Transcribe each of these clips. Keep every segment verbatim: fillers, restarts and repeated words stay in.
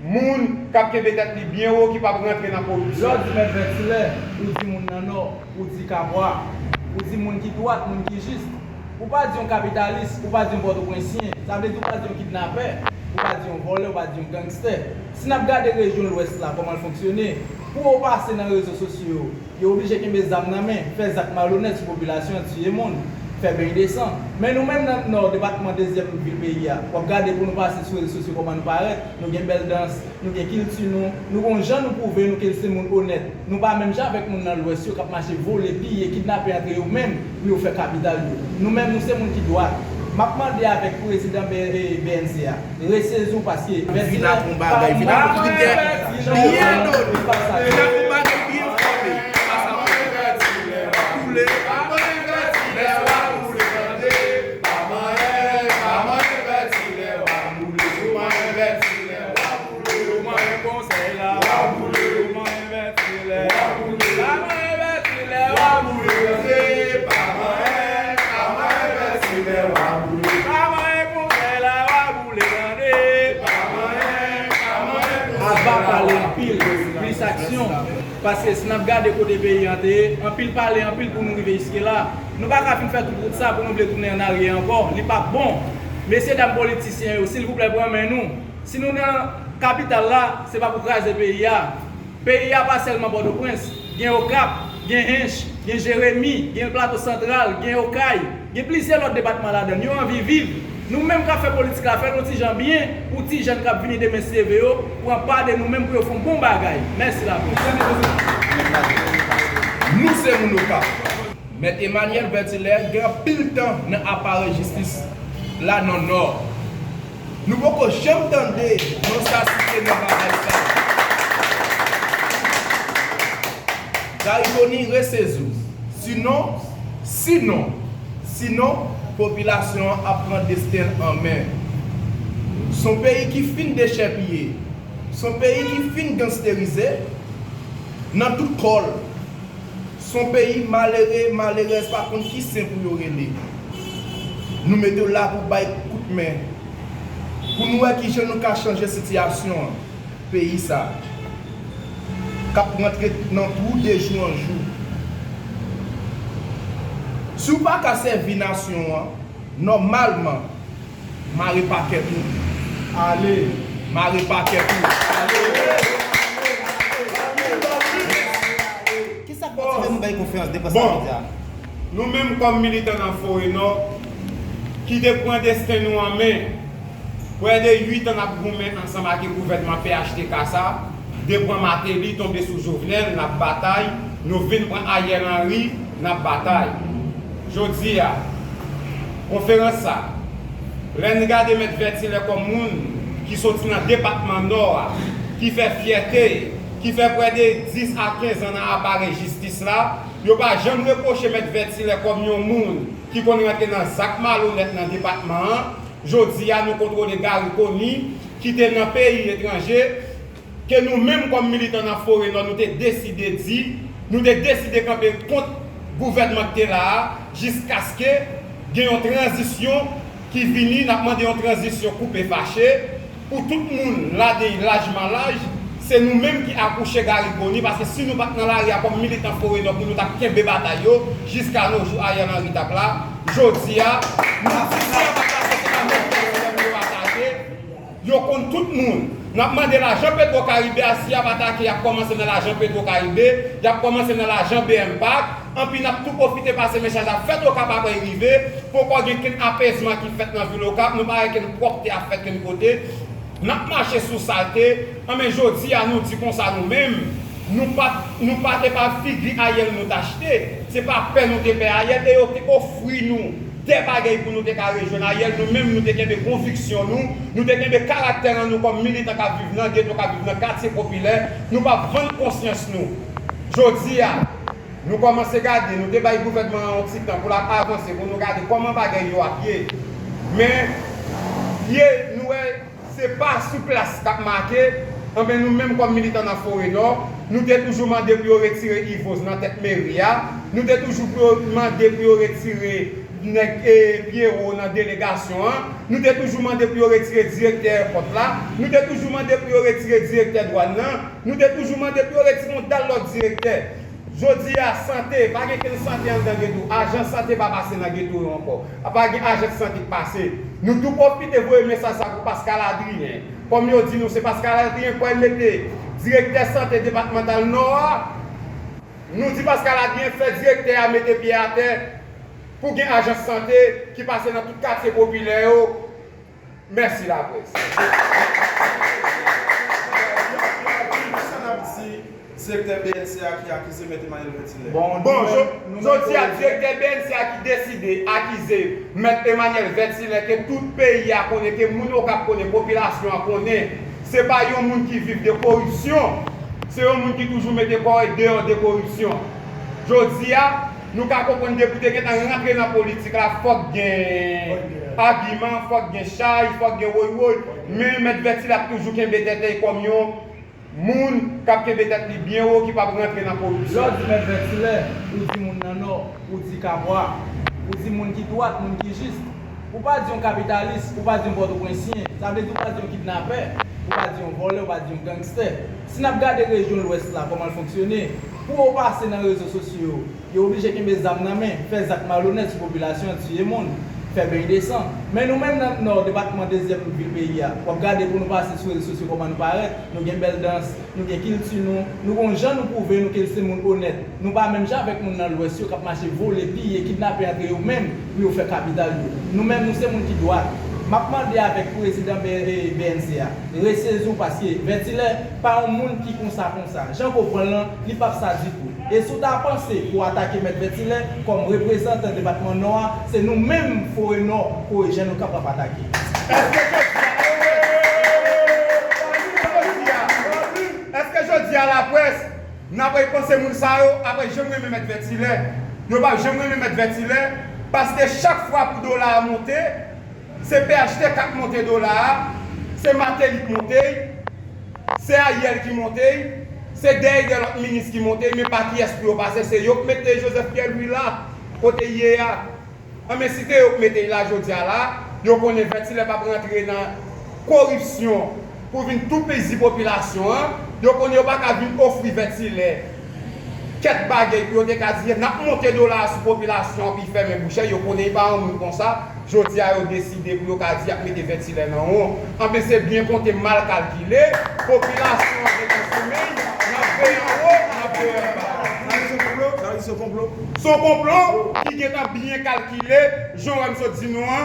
Moun k ap kenbe tèt li byen wo ki p ap rantre nan koripsyon. Lè w di Mèt Vètilè, ou di moun nan Nò, ou di Kabwa, ou di moun ki dwat, moun ki jis. Ou pa di yon kapitalis, ou pa di yon pòtoprensyen, sa vle di ou pa di yon kidnapè, ou pa di yon vòlè, ou pa di yon gangstè. Si n ap gade rejyon Lwès la, kòman l fonksyone, pou w pase nan rezo sosyo yo, yo oblije kenbe zam nan men, fè zak malonèt sou popilasyon an, tiye moun, fè beny de san. Men nou menm nan Nò, depatman dezyèm vil peyi a, w ap gade pou nou pase sou rezo sosyo kòman nou parèt, nou gen bèl dans, nou gen kilti nou, nou gon jan nou pwouve nou ke se moun onèt. Nou pa menm jan avèk moun nan Lwès yo k ap mache vole, piye, kidnape antre yo menm pou yo fè kapital yo. Nou menm, nou se moun ki dwat. M ap mande avèk prezidan B-, eh, B N C a, resezi w paske Vètilè pa yon kritè byen done. Vin ak yon bagay byen fòme. Sa sa koule. Yo manyen konsèy la, w ap boule. Yo manyen Vètilè, w ap boule. Pa manyen Vètilè, w ap boule. Tande, pa manyen, pa manyen Vètilè, w ap boule. Pa manyen konsèy la, w ap boule, tande. Pa manyen, pa manyen konsèy la. Aba pale anpil, plis aksyon. Paske si n ap gade kote peyi an te ye, anpil pale, anpil pou nou rive jiske la. Nou pa ka fin fè tout wout sa pou nou vle tounen an aryè ankò. Li p ap bon. Mesye dam politisyen yo, silvouplè, pran men nou. Si nou nan kapital la, se pa pou kraze peyi a. Peyi a pa sèlman Pòtoprens. Gen Okap, gen Hench, gen Jeremi, gen Plato Santral, gen Okay, gen plizyè lòt depatman ladan l. Yo anvi viv. Nou menm k ap fè politik la, fè l yon ti jan byen pou ti jèn k ap vini demen se leve yo, pran pa de nou menm pou yo fè yon bon bagay. Mèsi laprès. Nou se moun Okap. Mèt Emmanuel Vètilè gen anpil tan nan aparèy jistis la nan Nò. Nou poko janm tande non sa site nan bagay sa. Gary Conille resezi w. Sinon, sinon, sinon, popilasyon an ap pran desten l an men. S on peyi ki fin dechèpiye. S on peyi ki fin gangsterize nan tout kò l. S on peyi malere, malerèz pa konn ki sen pou yo rele. Nou mete w la pou bay kout men, pou n wè kijan nou ka chanje sitiyasyon an, peyi sa k ap rantre nan twou de jou an jou. Si w pa ka sèvi nasyon an, nòmalman, mare pakèt ou. Ale. Mare pakèt ou. Ale. Kisa k motive nou bay konferans de près sa jodi a? Nou menm kòm militan nan Forenò, ki te pran desten nou an men, prè de uit an n ap goumen ansanm ak gouvènman P H T K sa, de pran Martelly tonbe sou Jovenel, n ap batay, nou vin pran Ariel Henry, n ap batay. Jodi a, konferans sa, lè n gade Mèt Vètilè kòm moun ki soti nan depatman Nò a, ki fè fyète, ki fè prè de dis a kenz an nan aparèy jistis la, yo pa janm repwoche Mèt Vètilè kòm yon moun ki konn rantre nan zak malonèt nan depatman an. Jodi a, nou kontwole Gary Conille, ki te nan peyi etranje, ke nou menm kòm militan nan Forenò, nou te deside di, nou te deside kanpe kont gouvènman ki te la a, jiskaske gen yon tranzisyon ki vini, n ap mande yon tranzisyon koupe fache, pou tout moun, ladan lajman laj, se nou menm ki akouche Gary Conille, paske si nou pa t nan lari a kòm militan Forenò pou nou t ap kenbe batay yo, jiska no jou Ariel Henry t ap la, jodi a, nou di si a pa t pase, se pa menm pèsonèl yo atake, yo konn tout moun. N ap mande lajan Petro Caribe a, si y ap atake, y ap kòmanse nan lajan Petro Caribe, y ap kòmanse nan lajan B M Park, anpi n ap tou pwofite pase mesaj la, fèt Okap apre rive, poko gen kenn apezman ki fèt nan vil Okap, nou pa wè kenn pwòpte ap fèt kenn kote, n ap mache sou salte, anben jodi a nou di konsa nou menm, nou pa, nou pa, se pa figi Ariel nou t achte, se pa pè nou te pè Ariel, e yo te ofri nou de bagay pou nou te ka rejwenn Ariel, nou menm nou te kenbe konviksyon nou, nou te kenbe karaktè an nou kòm militan k ap viv nan geto, k ap viv nan katye popilè, nou p ap vann konsyans nou. Jodi a, nou kòmanse gade, nou te bay gouvènman an yon ti tan pou l ap avanse, pou nou gade kòman bagay yo ap ye. Men, ye, nou wè, se pa sou plas k ap make, anben nou menm kòm militan nan Forenò, nou te toujou mande pou yo retire Yvose nan tèt meri a, nou te toujou pou yo mande pou yo retire nèg e Pyero nan delegasyon an, nou te toujou mande pou yo retire direktè èpòt la, nou te toujou mande pou yo retire direktè dwàn nan, nou te toujou mande pou yo retire yon dal lòt direktè. Jodi a, sante, pa gen kenn sante anndan geto. Ajan sante pa pase nan geto yo ankò. Pa gen ajan sante k pase. Nou tou pwofite voye mesaj sa pou Pascal Adrien. Kòm yo di nou se Pascal Adrien k pral mete direktè sante depatmantal Nò a, nou di Pascal Adrien fè direktè a mete pye atè pou gen ajans sante ki pase nan tout katye popilè yo. Mèsi laprès. Sa n ap di direktè B N C a ki akize Mèt Emmanuel Vertilaire? Bon, jodi a, direktè B N C a ki deside akize Mèt Emmanuel Vertilaire, ke tout peyi a konnen, ke moun Okap konnen, popilasyon an konnen, se pa yon moun ki viv de koripsyon, se yon moun ki toujou mete kò l deyò de koripsyon. Jodi a, nou ka konprann depi w te gentan rantre nan politik la, fòk gen agiman, fòk gen chay, fòk gen woywoy. Men Mèt Vertilaire ap toujou kenbe tèt li kòm yon moun k ap kenbe tèt li byen wo, ki p ap rantre nan koripsyon. Lè w di Mèt Vertilaire, ou di moun nan Nò, ou di Kapwa, ou di moun ki dwat, moun ki jis. Ou pa di yon kapitalis, ou pa di yon pòtoprensyen, sa vle di ou pa di yon kidnapè, ou pa di yon vòlè, ou pa di yon gangstè. Si n ap gade rejyon Lwès la, kòman l fonksyone, pou yo pase nan rezo sosyo yo, yo oblije kenbe zam nan men, fè zak malonèt sou popilasyon an, tiye moun, fè beny de san. Men nou menm nan Nò, depatman dezyèm vil peyi a, w ap gade pou nou pase sou rezo sosyo kòman nou parèt, nou gen bèl dans, nou gen kilti nou, nou gen yon jan nou pwouve nou ke se moun onèt. Nou pa menm jan avèk moun nan Lwès yo k ap mache vole, piye, kidnape antre yo menm pou yo fè kapital yo. Nou menm, nou se moun ki dwat. M ap mande avèk prezidan B N C a, resezi w paske Vertilaire pa yon moun ki konsa konsa. Jan ke w pran l lan, li p ap sa ditou. E si w ta panse pou w atake Mèt Vertilaire kòm reprezantan depatman Nò a, se nou menm Forenò, Korejèn Okap w ap atake. Èske jodi a, èske jodi a, èske jodi a laprès, n ap repanse moun sa yo, ap janm renmen Mèt Vertilaire? Yo p ap janm renmen Mèt Vertilaire, paske chak fwa pou dola a monte, se P H T K k monte dola a, se Martelly k monte l, se Ariel ki monte l, se dèyè de lòt minis ki monte l, men pa kiyès pou yo pase, se yo k mete Joseph Pierre Louis la, kote l ye a. Anben, si te yo k mete l la jodi a la, yo konnen Vertilaire p ap rantre nan koripsyon pou vin toupizi popilasyon an, yo konnen yo pa ka vin ofri Vertilaire kèk bagay pou yo te ka di, n ap monte dola a sou popilasyon an pou l fèmen bouch l, yo konnen l pa yon moun konsa, jodi a yo deside pou yo ka di y ap mete Vertilaire nan won. Anben, se byen konte mal kalkile, popilasyon an gentan somèy, n ap veye anwo, n ap veye anba. Se yon konplo ki gentan byen kalkile, jan w wè m sot di nou an,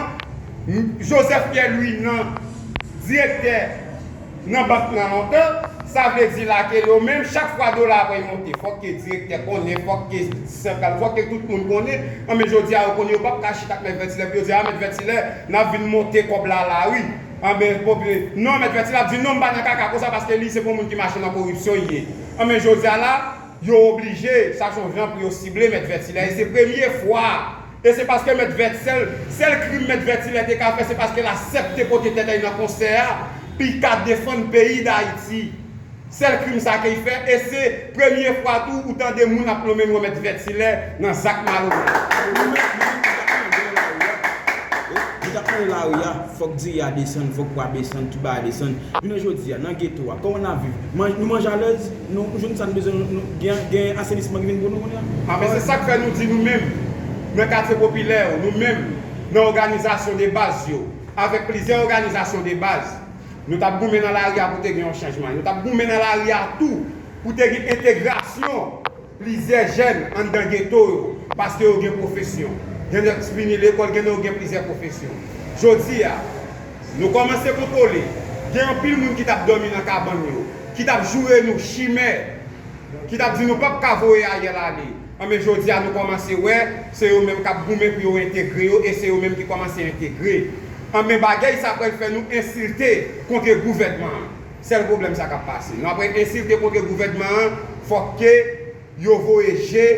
Joseph Pierre Louis nan direktè nan bank nan lontan, sa vle di la ke yo menm, chak fwa dola a pral monte, fòk ke direktè konnen, fòk ke santral, fòk ke tout moun konnen. Anben, jodi a, yo konnen yo p ap ka chita ak Mèt Vertilaire pou yo di, a, Mèt Vertilaire, n ap vin monte kòb la lari. Anben, popi-, non, Mèt Vertilaire ap di, non, m pa nan kaka konsa, paske li se pou moun ki mache nan koripsyon li ye. Anben, jodi a la, yo oblije, sa se yon jan pou yo sible Mèt Vertilaire. E se premye fwa E se paske Mèt Vèt, sèl, sèl krim Mèt Vètilè te ka fè, se paske l aksepte pote tèt li nan konsè a, pou l ka defann peyi Dayiti. Sèl krim sa ke l fè, e se premye fwa tou ou tande moun ap nonmen non Mèt Vètilè nan zak malonèt. Nou t ap pran lari a, fòk diri a desann, fòk pwa desann, tout bagay desann. Jounen jodi a, nan geto a, kòman n ap viv? Nou manje alèz? Nou jwenn sa n bezwen, nou gen asenisman ki vin pou nou kounye a. Anben se sa k fè nou di nou menm, nan katye popilè yo, nou menm, nan òganizasyon de baz yo, avèk plizyè òganizasyon de baz, nou t ap goumen nan lari a pou te gen yon chanjman. Nou t ap goumen nan lari a tou pou te gen entegrasyon plizyè jèn anndan geto yo, paske yo gen pwofesyon. Gen nèg ki fini lekòl, gen nèg yo gen plizyè pwofesyon. Jodi a, nou kòmanse kontwole. Gen anpil moun ki t ap dòmi nan kabann yo, ki t ap joure nou chimè, ki t ap di nou p ap ka voye Ariel ale. Anben jodi a nou kòmanse wè, se yo menm k ap goumen pou yo entegre yo e se yo menm ki kòmanse entegre. Anben bagay sa pral fè nou ensilte kont gouvènman an. Sèl pwoblèm sa k ap pase. Nou ap ensilte kont gouvènman an, fòk ke yo voye je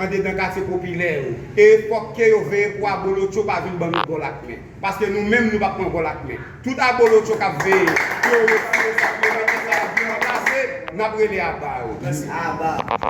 andedan katye popilè yo. E fòk ke yo veye pou abolotcho pa vin ban nou gòl ak men. Paske nou menm nou p ap pran gòl ak men. Tout abolotcho k ap veye pou yo retire sa, pou yo mete sa, pou yo ranplase, n ap rele aba yo. Mèsi. Aba.